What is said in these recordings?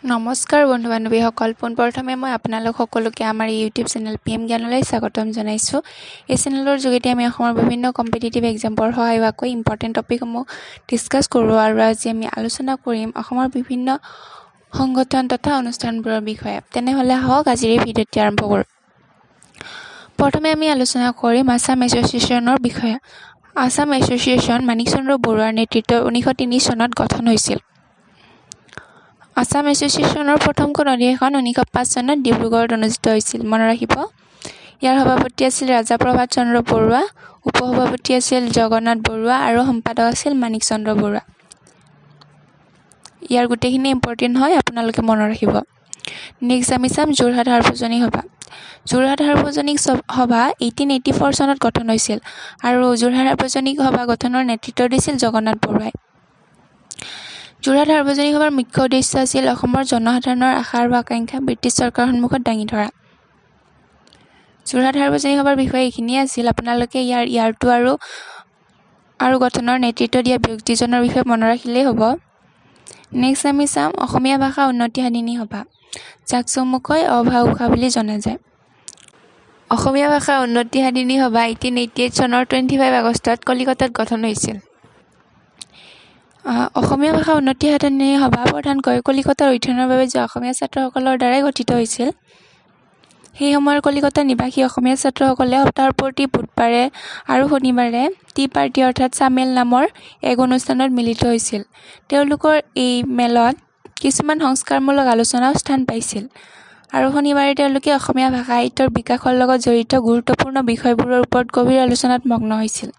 নমস্কাৰ বন্ধু বান্ধৱীসকল, পোনপ্ৰথমে মই আপোনালোক সকলোকে আমাৰ ইউটিউব চেনেল পি এম জ্ঞানলৈ স্বাগতম জনাইছোঁ। এই চেনেলৰ যোগেদি আমি অসমৰ বিভিন্ন কম্পিটিটিভ এক্সামৰ সহায় হোৱাকৈ ইম্পৰ্টেণ্ট টপিকসমূহ ডিছকাছ কৰোঁ আৰু আজি আমি আলোচনা কৰিম অসমৰ বিভিন্ন সংগঠন তথা অনুষ্ঠানবোৰৰ বিষয়ে। তেনেহ'লে আহক, আজিৰ এই ভিডিঅ'টি আৰম্ভ কৰোঁ। প্ৰথমে আমি আলোচনা কৰিম আছাম এছ'চিয়েশ্যনৰ বিষয়ে। আছাম এছ'চিয়েশ্যন মাণিক চন্দ্ৰ বৰুৱাৰ নেতৃত্বত 1903 চনত গঠন হৈছিল। আছাম এছ'চিয়েশ্যনৰ প্ৰথমখন অধিৱেশন 1905 চনত ডিব্ৰুগড়ত অনুষ্ঠিত হৈছিল, মনত ৰাখিব। ইয়াৰ সভাপতি আছিল ৰাজা প্ৰভাত চন্দ্ৰ বৰুৱা, উপসভাপতি আছিল জগন্নাথ বৰুৱা আৰু সম্পাদক আছিল মাণিক চন্দ্ৰ বৰুৱা। ইয়াৰ গোটেইখিনি ইম্পৰ্টেণ্ট হয়, আপোনালোকে মনত ৰাখিব। নেক্সট আমি চাম যোৰহাট সাৰ্বজনিক সভা। যোৰহাট সাৰ্বজনিক সভা 1884 চনত গঠন হৈছিল আৰু যোৰহাট সাৰ্বজনিক সভা গঠনৰ নেতৃত্ব দিছিল জগন্নাথ বৰুৱাই। যোৰহাট সাৰ্বজনিক সভাৰ মুখ্য উদ্দেশ্য আছিল অসমৰ জনসাধাৰণৰ আশা আৰু আকাংক্ষা ব্ৰিটিছ চৰকাৰৰ সন্মুখত দাঙি ধৰা। যোৰহাট সাৰ্বজনিক সভাৰ বিষয়ে এইখিনিয়ে আছিল। আপোনালোকে ইয়াৰ ইয়াৰটো আৰু গঠনৰ নেতৃত্ব দিয়া ব্যক্তিজনৰ বিষয়ে মনত ৰাখিলেই হ'ব। নেক্সট আমি চাম অসমীয়া ভাষা উন্নতি সাধিনী সভা, যাক চমুকৈ অভাউষা বুলি জনা যায়। অসমীয়া ভাষা উন্নতি সাধিনী সভা 1888 চনৰ 25 আগষ্টত কলিকতাত গঠন হৈছিল। অসমীয়া ভাষা উন্নতি সাধনী সভা প্ৰধানকৈ কলিকতাৰ অধ্যয়নৰ বাবে যোৱা অসমীয়া ছাত্ৰসকলৰ দ্বাৰাই গঠিত হৈছিল। সেই সময়ৰ কলিকতা নিবাসী অসমীয়া ছাত্ৰসকলে সপ্তাহৰ প্ৰতি বুধবাৰে আৰু শনিবাৰে টি পাৰ্টি অৰ্থাৎ চামেল নামৰ এক অনুষ্ঠানত মিলিত হৈছিল। তেওঁলোকৰ এই মেলত কিছুমান সংস্কাৰমূলক আলোচনাও স্থান পাইছিল আৰু শনিবাৰে তেওঁলোকে অসমীয়া ভাষা সাহিত্যৰ বিকাশৰ লগত জড়িত গুৰুত্বপূৰ্ণ বিষয়বোৰৰ ওপৰত গভীৰ আলোচনাত মগ্ন হৈছিল।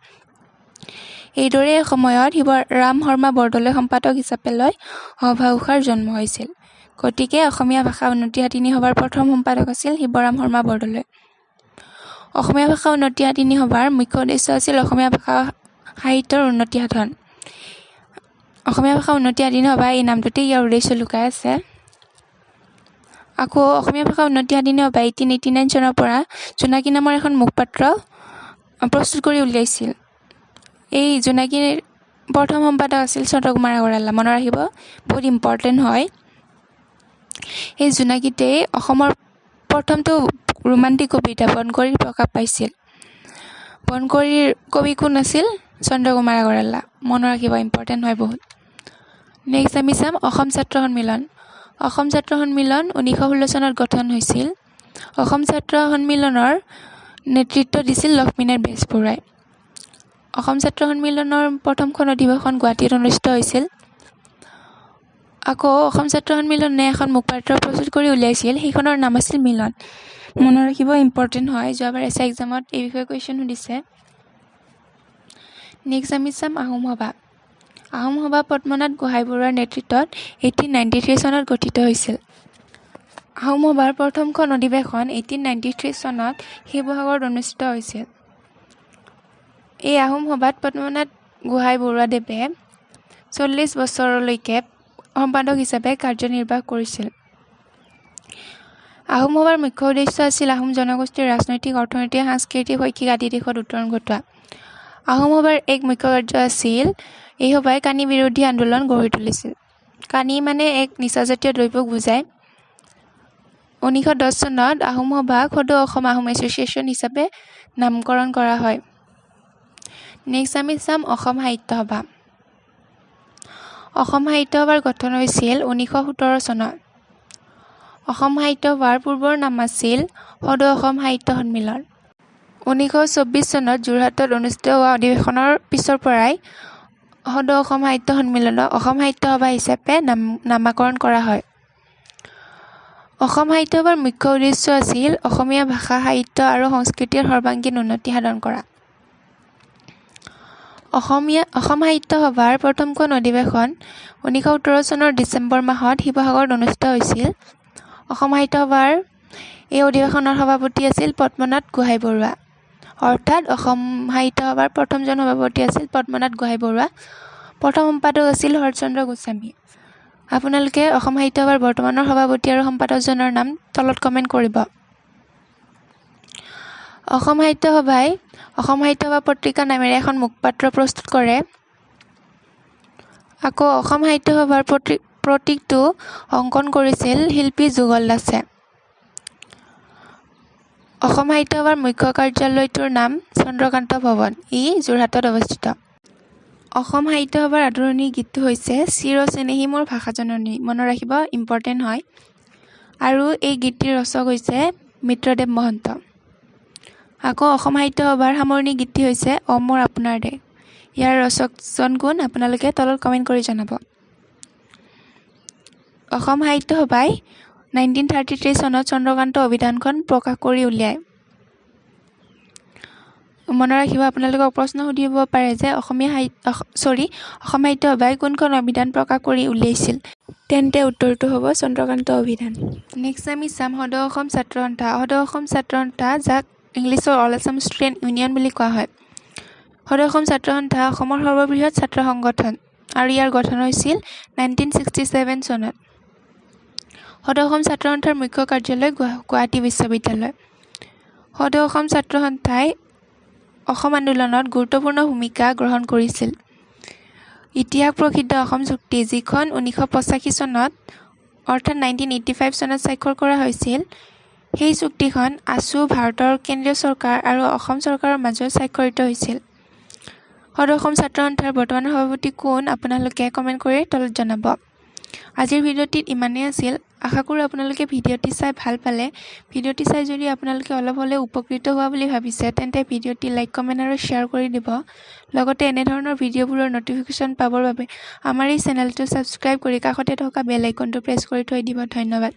এইদৰে সময়ত শিৱৰাম শৰ্মা বৰদলৈ সম্পাদক হিচাপে লৈ অভাউষাৰ জন্ম হৈছিল। গতিকে অসমীয়া ভাষা উন্নতি সাধিনী সভাৰ প্ৰথম সম্পাদক আছিল শিৱৰাম শৰ্মা বৰদলৈ। অসমীয়া ভাষা উন্নতি সাধিনী সভাৰ মুখ্য উদ্দেশ্য আছিল অসমীয়া ভাষা সাহিত্যৰ উন্নতি সাধন। অসমীয়া ভাষা উন্নতি সাধিনী সভা এই নামটোতে ইয়াৰ উদ্দেশ্য লুকাই আছে। আকৌ অসমীয়া ভাষা উন্নতি সাধিনী সভা 1889 চনৰ পৰা জোনাকী নামৰ এখন মুখপাত্ৰ প্ৰস্তুত কৰি উলিয়াইছিল। এই জোনাকীৰ প্ৰথম সম্পাদক আছিল চন্দ্ৰকুমাৰ আগৰৱালা, মনত ৰাখিব, বহুত ইম্পৰ্টেণ্ট হয়। এই জোনাকীতেই অসমৰ প্ৰথমটো ৰোমান্টিক কবিতা বনকৰিৰ প্ৰকাশ পাইছিল। বনকৰিৰ কবি কোন আছিল? চন্দ্ৰকুমাৰ আগৰৱালা, মনত ৰাখিব, ইম্পৰ্টেণ্ট হয় বহুত। নেক্সট আমি চাম অসম ছাত্ৰ সন্মিলন। অসম ছাত্ৰ সন্মিলন 1916 চনত গঠন হৈছিল। অসম ছাত্ৰ সন্মিলনৰ নেতৃত্ব দিছিল লক্ষ্মীনাথ বেজবৰুৱাই। অসম ছাত্ৰ সন্মিলনৰ প্ৰথমখন অধিৱেশন গুৱাহাটীত অনুষ্ঠিত হৈছিল। আকৌ অসম ছাত্ৰ সন্মিলনে এখন মুখপাত্ৰ প্ৰস্তুত কৰি উলিয়াইছিল, সেইখনৰ নাম আছিল মিলন, মনত ৰাখিব, ইম্পৰ্টেণ্ট হয়। যোৱাবাৰ এছ I এক্সামত এই বিষয়ে কুৱেশ্যন সুধিছে। নেক্সট আমি চাম আহোম সভা। আহোম সভা পদ্মনাথ গোহাঁই বৰুৱাৰ নেতৃত্বত 1893 চনত গঠিত হৈছিল। আহোম সভাৰ প্ৰথমখন অধিৱেশন 1893 চনত শিৱসাগৰত অনুষ্ঠিত হৈছিল। এই আহোম সভাত পদ্মনাথ গোহাঁই বৰুৱাদেৱে 40 বছৰলৈকে সম্পাদক হিচাপে কাৰ্যনিৰ্বাহ কৰিছিল। আহোম সভাৰ মুখ্য উদ্দেশ্য আছিল আহোম জনগোষ্ঠীৰ ৰাজনৈতিক, অৰ্থনৈতিক, সাংস্কৃতিক, শৈক্ষিক আদি দিশত উত্তৰণ ঘটোৱা। আহোম সভাৰ এক মুখ্য কাৰ্য আছিল এই সভাই কানি বিৰোধী আন্দোলন গঢ়ি তুলিছিল। কানি মানে এক নিচাজাতীয় দ্ৰব্যক বুজায়। 1910 চনত আহোম সভাক সদৌ অসম আহোম এছ'চিয়েশ্যন হিচাপে নামকৰণ কৰা হয়। নেক্সট আমি চাম অসম সাহিত্য সভা। অসম সাহিত্য সভাৰ গঠন হৈছিল 1917 চনত। অসম সাহিত্য সভাৰ পূৰ্বৰ নাম আছিল সদৌ অসম সাহিত্য সন্মিলন। 1924 চনত যোৰহাটত অনুষ্ঠিত হোৱা অধিৱেশনৰ পিছৰ পৰাই সদৌ অসম সাহিত্য সন্মিলনক অসম সাহিত্য সভা হিচাপে নামাকৰণ কৰা হয়। অসম সাহিত্য সভাৰ মুখ্য উদ্দেশ্য আছিল অসমীয়া ভাষা, সাহিত্য আৰু সংস্কৃতিৰ সৰ্বাংগীন উন্নতি সাধন কৰা। অসম সাহিত্য সভাৰ প্ৰথমখন অধিৱেশন 1918 চনৰ ডিচেম্বৰ মাহত শিৱসাগৰত অনুষ্ঠিত হৈছিল। অসম সাহিত্য সভাৰ এই অধিৱেশনৰ সভাপতি আছিল পদ্মনাথ গোহাঁই বৰুৱা। অৰ্থাৎ অসম সাহিত্য সভাৰ প্ৰথমজন সভাপতি আছিল পদ্মনাথ গোহাঁই বৰুৱা। প্ৰথম সম্পাদক আছিল শৰৎচন্দ্ৰ গোস্বামী। আপোনালোকে অসম সাহিত্য সভাৰ বৰ্তমানৰ সভাপতি আৰু সম্পাদকজনৰ নাম তলত কমেণ্ট কৰিব। অসম সাহিত্য সভাই অসম সাহিত্য সভা পত্ৰিকা নামেৰে এখন মুখপাত্ৰ প্ৰস্তুত কৰে। আকৌ অসম সাহিত্য সভাৰ প্ৰতীকটো অংকন কৰিছিল শিল্পী যুগল দাসে। অসম সাহিত্য সভাৰ মুখ্য কাৰ্যালয়টোৰ নাম চন্দ্ৰকান্ত ভৱন। ই যোৰহাটত অৱস্থিত। অসম সাহিত্য সভাৰ আদৰণি গীতটো হৈছে চিৰ চেনেহী মোৰ ভাষা জননী। মনত ৰাখিব, ইম্পৰ্টেণ্ট হয়। আৰু এই গীতটিৰ ৰচক হৈছে মিত্ৰদেৱ মহন্ত। আকৌ অসম সাহিত্য সভাৰ সামৰণি গীতটি হৈছে অ মোৰ আপোনাৰ দেশ। ইয়াৰ ৰচকজন কোন, আপোনালোকে তলত কমেণ্ট কৰি জনাব। অসম সাহিত্য সভাই 1933 চনত চন্দ্ৰকান্ত অভিধানখন প্ৰকাশ কৰি উলিয়ায়। মনত ৰাখিব, আপোনালোকক প্ৰশ্ন সুধিব পাৰে যে অসমীয়া সাহিত্য চৰি অসম সাহিত্য সভাই কোনখন অভিধান প্ৰকাশ কৰি উলিয়াইছিল, তেন্তে উত্তৰটো হ'ব চন্দ্ৰকান্ত অভিধান। নেক্সট আমি চাম সদৌ অসম ছাত্ৰ সন্থা। সদৌ অসম ছাত্ৰ সন্থা, যাক ইংলিছৰ অল আছাম ষ্টুডেণ্ট ইউনিয়ন বুলি কোৱা হয়। সদৌ অসম ছাত্ৰ সন্থা অসমৰ সৰ্ববৃহৎ ছাত্ৰ সংগঠন আৰু ইয়াৰ গঠন হৈছিল 1967 চনত। সদৌ অসম ছাত্ৰ সন্থাৰ মুখ্য কাৰ্যালয় গুৱাহাটী বিশ্ববিদ্যালয়। সদৌ অসম ছাত্ৰ সন্থাই অসম আন্দোলনত গুৰুত্বপূৰ্ণ ভূমিকা গ্ৰহণ কৰিছিল। ইতিহাস প্ৰসিদ্ধ অসম চুক্তি, যিখন 1985 চনত অৰ্থাৎ 1985 চনত স্বাক্ষৰ কৰা হৈছিল, সেই চুক্তিখন আছু, ভাৰতৰ কেন্দ্ৰীয় চৰকাৰ আৰু অসম চৰকাৰৰ মাজত স্বাক্ষৰিত হৈছিল। সদৌ অসম ছাত্ৰ সন্থাৰ বৰ্তমানৰ সভাপতি কোন, আপোনালোকে কমেণ্ট কৰি তলত জনাব। আজিৰ ভিডিঅ'টিত ইমানেই আছিল। আশা কৰোঁ আপোনালোকে ভিডিঅ'টি চাই ভাল পালে। ভিডিঅ'টি চাই যদি আপোনালোকে অলপ হ'লেও উপকৃত হোৱা বুলি ভাবিছে, তেন্তে ভিডিঅ'টি লাইক, কমেণ্ট আৰু শ্বেয়াৰ কৰি দিব। লগতে এনেধৰণৰ ভিডিঅ'বোৰৰ ন'টিফিকেশ্যন পাবৰ বাবে আমাৰ এই চেনেলটো ছাবস্ক্ৰাইব কৰি কাষতে থকা বেল আইকনটো প্ৰেছ কৰি থৈ দিব। ধন্যবাদ।